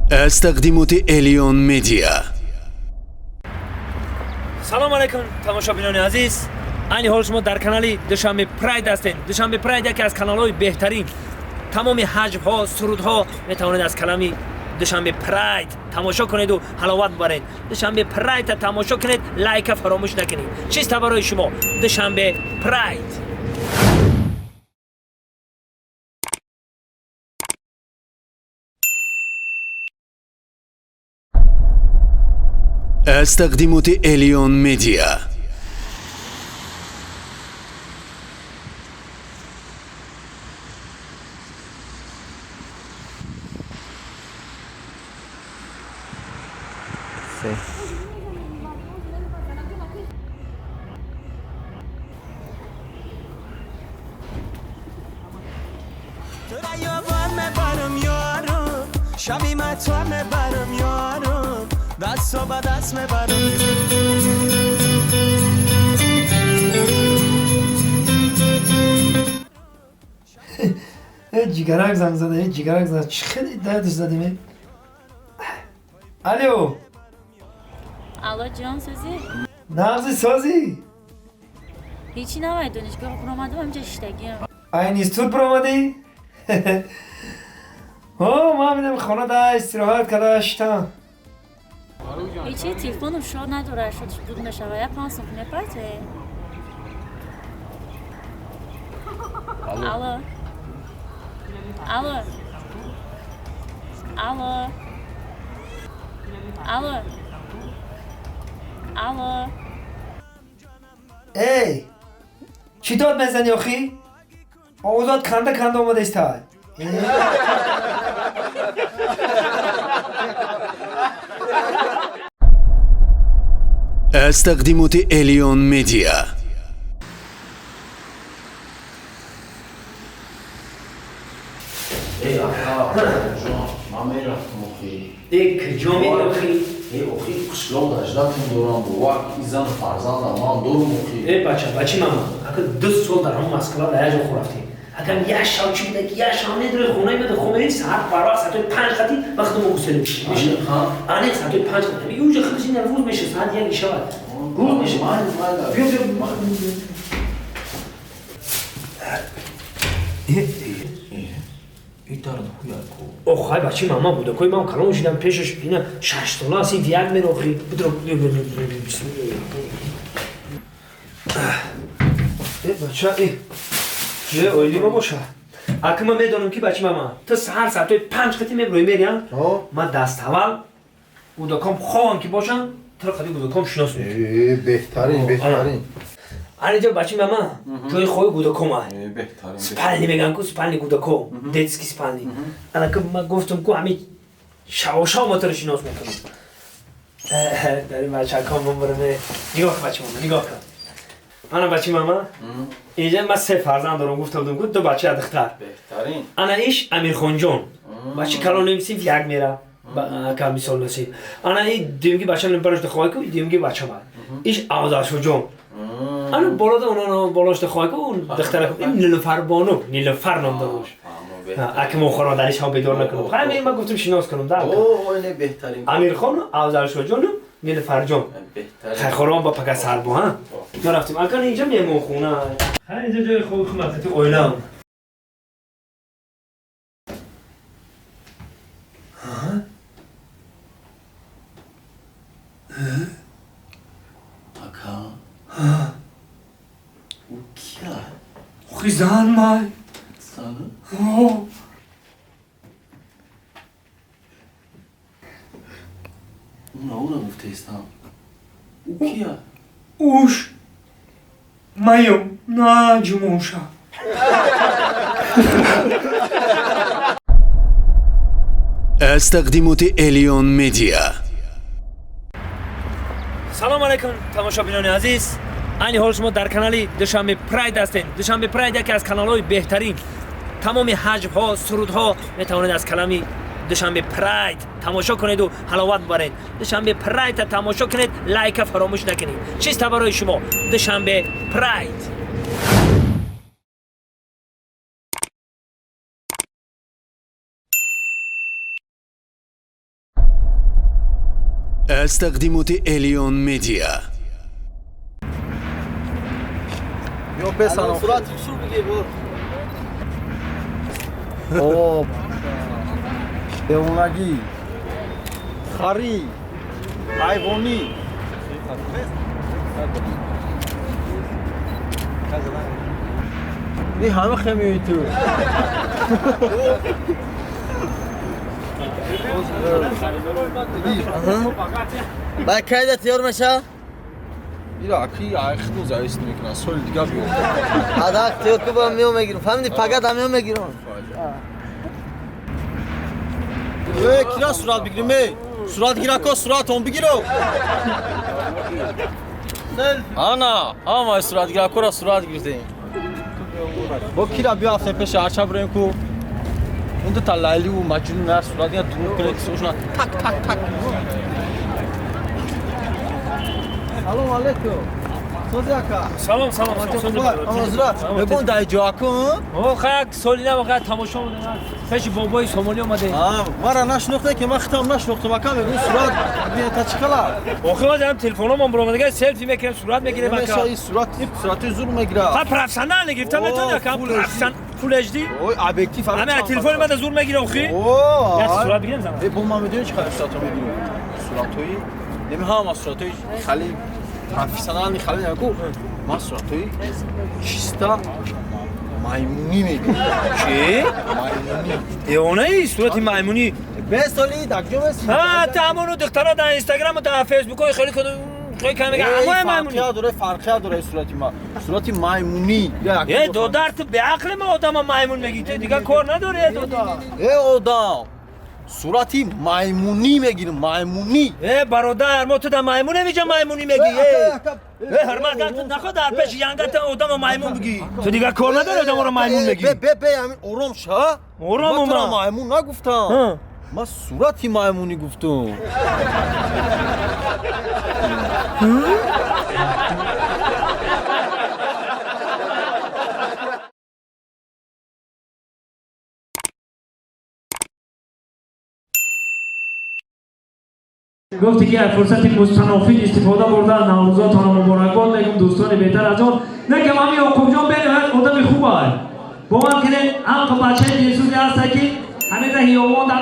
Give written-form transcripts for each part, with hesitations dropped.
Аз тақдимоти Элион Медиа. Салом алейкум, тамошобинони азиз. Айни ҳол шумо дар канали Душанбе Прайд ҳастед. Душанбе Прайд яке аз каналҳои беҳтарин. Тамоми ҳаҷвҳо, сурудҳо метавонед аз канали Душанбе Прайд тамошо кунеду ҳаловат бибаред. Душанбе Прайдта тамошо кунед, лайка фаромӯш накунед. Чиста барои шумо Душанбе Прайд. Аз тақдимоти Элион Медиа. Шаби матва мебарам, ёрам, дасту ба даст мебарам. Ҷигарак занг зада, ҷигарак зада. Чӣ хеле дардш задем. Алло. Алло, ҷон, созӣ? Нағзи, созӣ? Ҳечи навай, донишгоҳ буромадам, ҳамҷа шиштагиам. Ай институт буромадӣ? О, ман бидам хона да истироҳат карда шитам. Ҳечи, телефоном шод надорад, шодш буд мешава. Я 5 сум мепартое? Алло. Алло. Алло. Алло. Алло. Эй, чӣ дод мезанӣ охӣ? Овозот канда канда омада истай. Аз тақдимоти Элион Медиа. Эй, ака, ҷон, ман мерафтам охи. Э, куҷо мери охи? Э, охи, қишлоқ даждатон дорам, бовар ки зану фарзандам ман дорум охи. Э, бача, бачи мама, ака 2 сол дар ҳамон Москва дар як ҷо хоб рафтем. Акам як шав чӣ буда ки як шав медрои хонаи медо хомери саат барвақт саатои 5 хати вақти мо гуселем. Аниқ саатои 5 хати. Ами юҷа худаш ин рӯз меша, саат як шавад. Рӯз меша. Биё, биё. И дард хуя ку. Ох, хай, бачи мама, буда кой мам калон шидам пешаш ина 6 сола аси як мерохи. Бидро, бисмилла. Э, бача, э. Е, оили ма боша. Ака ман медонам ки бачи мама, ту саҳар саатои 5 хати меброи мериям. Ман даставвал гудаком хоҳам ки бошам, туро қади гудаком шинос мекунам. Э, беҳтарин, беҳтарин. Аниҷо бачи мама, ҷои хоҳи гудаком ай. Э, беҳтарин. Спальни меган ку, спальни гудаком, детский спальни. Ана ки ман гуфтам ку ҳами шавошав ма туро шинос мекунам. Дар ин бачаком бимбурам. Нигоҳ кун, бачи мама, нигоҳ кун. Ана бачи мама, инҷа ман 3 фарзанд дорам, гуфта будам ку, 2 бача, як духтар. Беҳтарин. Ана иш Амирхонҷон. Бачи калоним синф 1 мера. Ака мисол насиб. Ана и дуюмги бача ман барош духоҳ ку, дуюмги бача ман. Иш Авзалшоҷон. Ана болода оно болош духоҳ ку, он духтара ку. Ин Нилуфарбону, Нилуфар ном дораш. Ака мо хора дар иш бедор накунам. Хай ман гуфтам шинос кунам да. О, оне беҳтарин. Амирхон, Авзалшоҷон, Нилуфарҷон. Беҳтарин. Хай хорон ба пака сарбо, ҳа? Мо рафтем. Ака инҷа меҳмонхона. Хай инҷа ҷои хоби хумақати оилам. Ака. Ӯ кия? Охи зан май. Зан? О. Уна ура гуфтаистам. Ӯ кия? Уш маё наҷмуша. Аз тақдимоти Элион Медиа. Салом алейкум, тамошобинони азиз. Айни ҳол шумо дар канали Душанбе Прайд ҳастед. Душанбе Прайд яке аз каналҳои беҳтарин. Тамоми ҳаҷвҳо, сурудҳо метавонед аз канали Душанбе Прайд тамошо кунеду ҳаловат бибаред. Душанбе Прайдта тамошо кунед, лайка фаромӯш накунед. Чиста барои шумо Душанбе Прайд. Аз тақдимоти Элион Медиа. Ё бесанам. Сурат шур бигир бо. О. Девонагӣ. Харӣ. Ҳайвонӣ. Ин ҳама хемиёи ту. Ба кайда тиёр меша? Ира аки айхну завис мекунад. Соли дига биё. Адак тиёр ку ба миё мегирам. Фаҳмиди пага да миё мегирам. Э, кира сурат бигирим э? Сурат гирако суратон бигиро. Ана, ҳамаи суратгиракора сурат гирифтем. Бо кира биё рафтем пеши арча бирем ку. Он дута Лайливу Маҷнун на сурат гирад, дурӯғ кунед, кисошона так так так. Салом алейкум. Сози ака. Салом, салом, салом. Ҳазрат, мегӯн дар ҷо акун? О, хай соли нав хай тамошо омадем. Пеши бобои Сомонӣ омадем. А, мара нашинохте ки ман хитам нашинохтам ака, мегӯн сурат бинета чӣ хела? Охи мо ҳам телефономон баромадага селфи мекунем, сурат мегирем ака. Меша ин сурат, сурати зур мегирад. Ха профессионал гирифта метавонӣ ака, профессионал Full HD. Ой, объектив ҳама телефони мада зур мегирад охи. О, як сурат бигирем зана. Э, бо ман медонӣ чӣ қадар суратҳо мегирем? Суратҳои неми ҳама суратҳои хали профессионални хали наку. Ман суратҳои чиста маймунӣ мегирам. Чӣ? Маймунӣ. Девонаи сурати маймунӣ. Бесоли дакҷо бес. Ҳа, та ҳамону духтара дар Инстаграму дар Фейсбукҳои хеле куду хеле кам мегӯяд. Ҳамои маймунӣ. Фарқия дора, фарқия дора сурати ма. Сурати маймунӣ. Э, додар, ту беақли ма одама маймун мегӣ. Ту дигар кор надорӣ, э, додар. Э, одам. Сурати маймунӣ мегирам, маймунӣ. Э, бародар, мо ту дар маймун намеҷа маймунӣ мегӣ. Э, э, ҳурмат кар, ту нахоҳ дар пеши янга ту одама маймун бигӣ. Ту дигар кор надорӣ одаморо маймун мегӣ. Бе, бе, бе, ҳамин ором ша. Ором Ман туро омад. маймун нагуфтам. Ман сурати маймунӣ гуфтам. Гуфте ки аз фурсати мустанофид истифода бурда наврӯзотонро муборакбод мегӯм, дӯстони беҳтар аз он. Некам ҳами Ёқубҷон бениҳоят одами хуб аст. Бовар кунед, ҳам бачаи дилсӯзе ҳаста ки ҳамин раҳи ёвон дар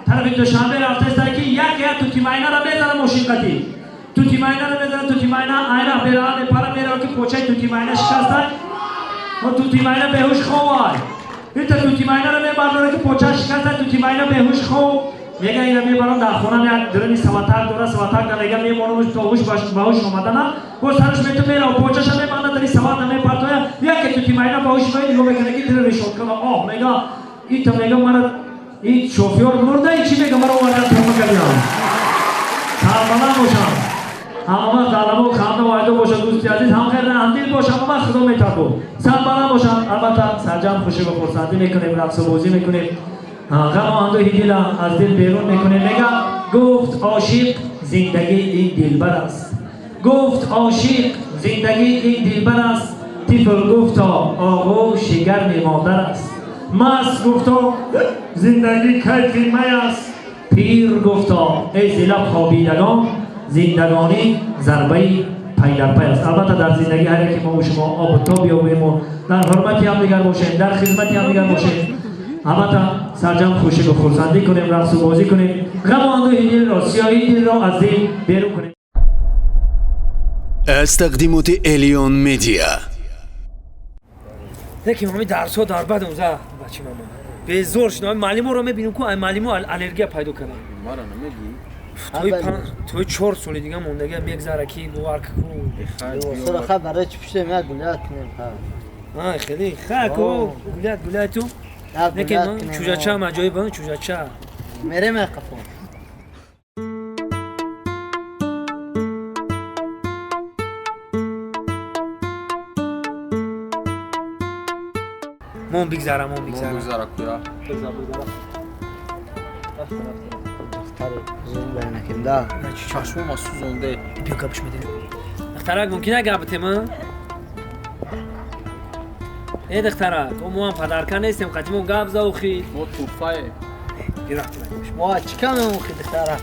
тарафи Душанбе рафтаиста ки як як тутимайнаро мезана мошинқатӣ. Тутимайнаро мезана, тутимайна айра бераа мепара мерава ки почаи тутимайна шикаста. Мо тутимайна беҳуш ховай. Ита тутимайнаро мебардора ки поча шикаста, тутимайна беҳуш хов. Мега ина мебарам дар хона як дурини саватак дора, саватак да мега мемонамуш то ҳуш ба ҳуш омаданам. Боз сараш мету мерав, почаша мебанда дари сават намепартоя. Яке тутимайна ба ҳуш меояд, нигоҳ мекунад ки дили решоткава. Оҳ, мега, ита мега мара ин шофёр мурда, ин чӣ мега мара овардан тӯҳма кардиам. Сарбаланд бошам. Ҳама вақт даламо ханда ва айдо бошад, дӯсти азиз, ҳам хайр раҳмдил бош, ҳама вақт худо метабо. Сарбаланд бошам, албатта сарҷам хушӣ ва хурсандӣ мекунем, рақсу бозӣ мекунем. Ғам ва андӯҳи дила аз дил берун мекунем. Мега гуфт ошиқ зиндагӣ ин дилбар аст. Гуфт ошиқ зиндагӣ ин дилбар аст. Тифл гуфто оғӯши гарми модар аст. Маст гуфто зиндагӣ кайфи май аст. Пир гуфто эй зилаб хобидагон, зиндагонӣ зарбаи пайдарпай аст. Албатта дар зиндагӣ ҳар яке мо шумо обу тоб ёбему, дар ҳурмати ҳамдигар бошем, дар хизмати ҳамдигар бошем. Албатта сарҷам хушӣ ва хурсандӣ кунем, рақсу бозӣ кунем, ғам ва андӯҳи дилро, сиёҳии дилро аз дил берун кунем. Аз тақдимоти Элион Медиа. Лекин ҳамин дарсҳо дар бад омза, бачи мама. Безор шудам. Ҳамин муаллиморо мебинем ку, ай муаллимо аллергия пайдо кардам. Мара намегӣ? Тои 4 соли дига мондага мегзара ки бовар ку. Сура хаб барои чӣ пуштем як гулят кунем ха. Ай хеле ха ку гулят гулят ту. Лекин чӯҷача ам аҷоиб, чӯҷача. Мерем қафо. Мон бигзара, мон бигзара. Мон бигзара куя. Бигзара, бигзара. Духтари зум байнаким да. Чашмома сӯзонде. Биё гапш медем. Духтарак мумкин гап битем, а? Э духтарак, мо ҳам падарка нестем, қатимо гап за охи. Мо тӯҳфае. Биё рафтем. Мо чӣ камем охи духтарак?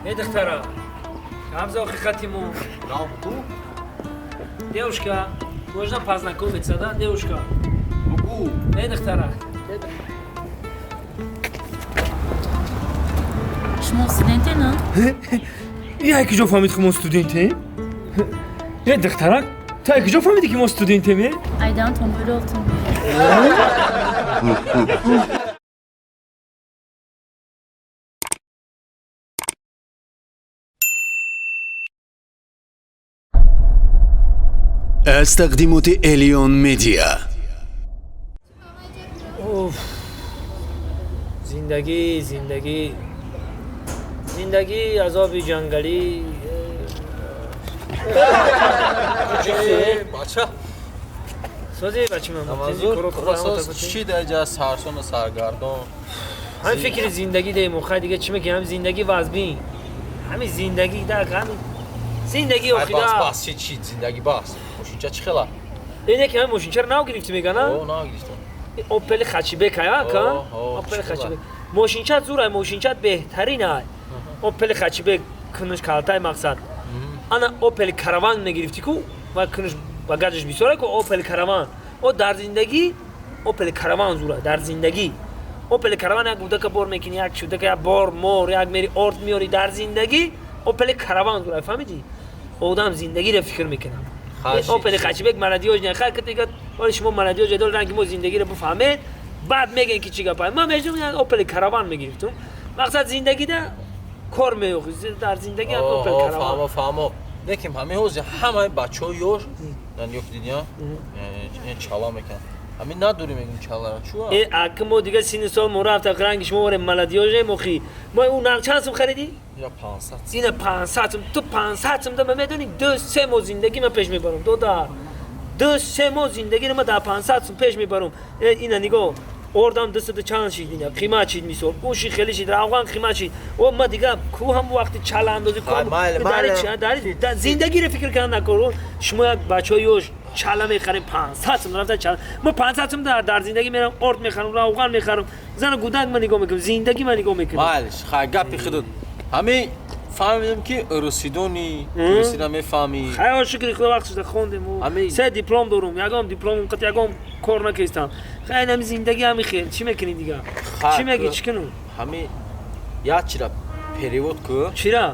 Э, духтара, ҳамза охи хатиму. Девушка, можно познакомиться, да, девушка? Бугу. Э, духтара. Шумо студенте, на? Як куҷо фаҳмид, ки мо студентем? Э, духтарак, ту як куҷо фаҳмидӣ, ки мо студентем, э? Айдан тонбӯротун. Аз тақдимоти Элион Медиа. Уф. Зиндагӣ, зиндагӣ, зиндагӣ азоби ҷангалӣ. Бача. Сози, бачи ман. Намазур чӣ даҷа сарсону саргардон? Ҳамин фикри зиндагӣ дем, хай, дига чӣ мекунем? Ҳамин зиндагӣ вазбин, ҳамин зиндагӣ дар ҳамин зиндагӣ охида. Бас, бас, чӣ, чӣ зиндагӣ, бас. Мошинча чӣ хела? Ине ки ҳамин мошинчаро нав гирифтӣ, мегана? О, нав гирифтам. Опели хачибек ая ка? Опели хачибек мошинчат зур ай, мошинчат беҳтарин ай. Опели хачибек кунуш калтай, мақсад. Ана Опели Караван мегирифтӣ ку, ва кунуш багажаш бисёр ай ку. Опели Караван о дар зиндагӣ, Опели Караван зур ай дар зиндагӣ. Опели Караван як гудака бор мекунӣ, як чудака, як бор мор, як мери орд меёрӣ. Дар зиндагӣ Опели Караван зур ай, фаҳмидӣ? Одам зиндагиро фикр мекунад. Опели хачибек молодёжь не, хай, катига вали шумо молодёжь дор, ранги мо зиндагиро бифаҳмед, баъд мегӯен, ки чӣ гапай. Ман межум Опели Караван мегирифтум, мақсад, зиндагида кор меёхи дар зиндагӣ Опел Караван. Фаҳмо, фаҳмо, лекин ҳамин ҳозир ҳамаи бачаҳо ёш ёк дидия чала мекунанд. Ҳамин надорӣ, мегӯм, чалара чу? Э, аки мо дига синни сол мо рафта, ранги шумо оре молодёжь ем охи. Мо ӯ нақ чанд сум харидӣ? Ина 500. Ина 500 сум. Ту 500 сум да ма медонӣ, 2-3 моҳ зиндагӣ ма пеш мебарам, дода. 2-3 моҳ зиндагиро ма дар 500 сум пеш мебарам. Э, ина нигоҳ, ордам дусаду чанд шид, ина қимат шид, мисол, уши хеле шид, равған қимат шид. О, ма дига ку ҳам вақти чала андозӣ. Зиндагиро фикр кардан накор. Шумо як бачаҳои ёш чала мехарем, 500 сум рафта чала. Ма 500 сум дар зиндагӣ мерам, орд мехарам, равған мехарам, зану гудак ма нигоҳ мекунам, зиндагӣ ма нигоҳ мекунам. Майлиш, хай, гапи худат. Ҳамин фаҳмидем, ки русидони, русида мефаҳмӣ. Хай, шукри Худо, вақт шуда хондем, се диплом дорум, ягон диплом қат ягон кор накистам. Хай, ҳами зиндагӣ ҳами хел, чӣ мекунӣ дига? Чӣ мегӣ, чӣ кунум? Ҳами як чира перевод ку. Чира?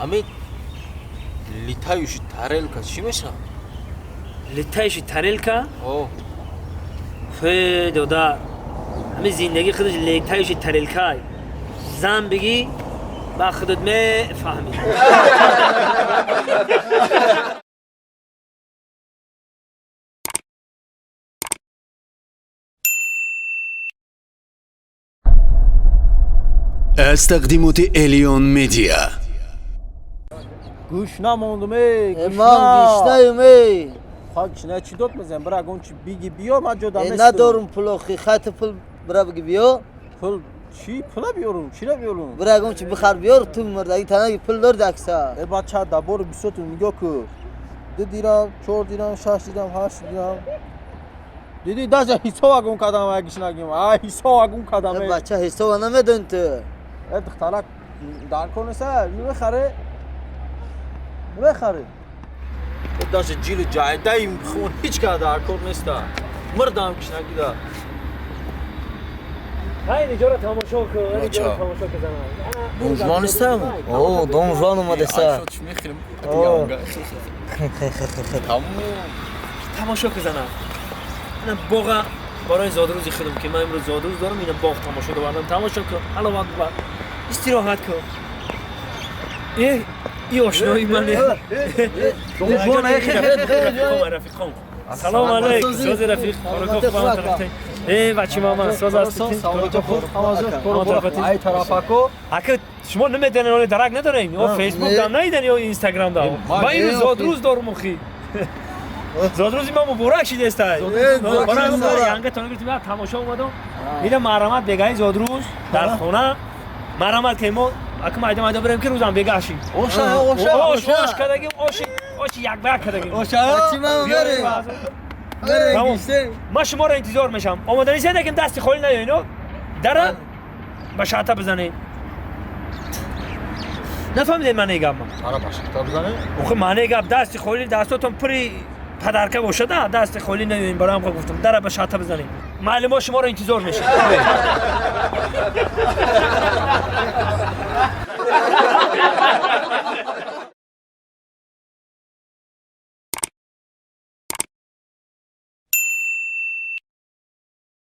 Ҳами летающий тарелка чӣ мешавад? Летающий тарелка? О. Фе, дода, ҳами зиндагӣ худаш летающий тарелка. Зан бигӣ, ба худат мефаҳмӣ. Аз тақдимоти Элион Медиа. Гӯш намондум, э. Ман гӯшнаем, э. Хак, чина, чӣ дод мезанем? Бира, агон чи биги биё, ман ҷо даместам. Надорум пул охи, хати пул, бира, биги биё. Пул чӣ? Пула биёрум, чира биёрум? Бира, ягон чи бихар биёр, ту мурдаги танаги пул дори дакса. Э, бача, дабори бисёту нигоҳ ку: 2 дирам, 4 дирам, 6 дирам, 8 дирам. Диди, даже ҳисоб агун кардам, агишнагим, а ҳисоб агун кардам. Э, бача, ҳисоба намедони ту. Э, духтарак, дар кор неста, мехаре, мехаре. Даже ҷилу ҷайдаи хун ҳеҷ кар дар кор неста, мурдам кишнагида. Хай, иҷора тамошо кун, иҷора тамошо кун. Дон Жуан нестам? О, Дон Жуан омадеса. Тамошо кун, зана. Ина боға барои зодрӯзи худам, ки ман имрӯз зодрӯз дорам, ина боғ тамошо довардам. Тамошо кун, ҳаловат бубар, истироҳат кун. Э, и ошнои ман рафиқом. Салом алейкум, сози, рафиқ? Э, бачи мама, соз ҳастед? Ай тарафако. Ака, шумо намедонед, оле дарак надорем ё Фейсбук дам надидан ё Инстаграм дам. Ман имрӯз зодрӯз дорум, охи. Зодрӯзи ман муборак шидестай. Янгатон гирифтем, тамошо омадам. Ина маҳрамат, бегаи зодрӯз дар хона маҳрамат, ки мо ака майда майда бирем, ки рӯзам бегаҳ шид. Оша, оша. Ош, ош кардагим, оши, оши як ба як кардагим. Оша. Бачи ман, мерем. Ман шуморо интизор мешавам. Омоданисед, яким дасти холӣ наёино, дара ба шаъта бизанед. Нафаҳмидед маънаи гап ман? Ара ба шахта бизанем? Охи маънаи гап дасти холӣ, дастотон пури падарка бошада, дасти холӣ наёем. Барои ҳам гуфтам дара ба шахта бизанем. Муаллимо шуморо интизор мешавад.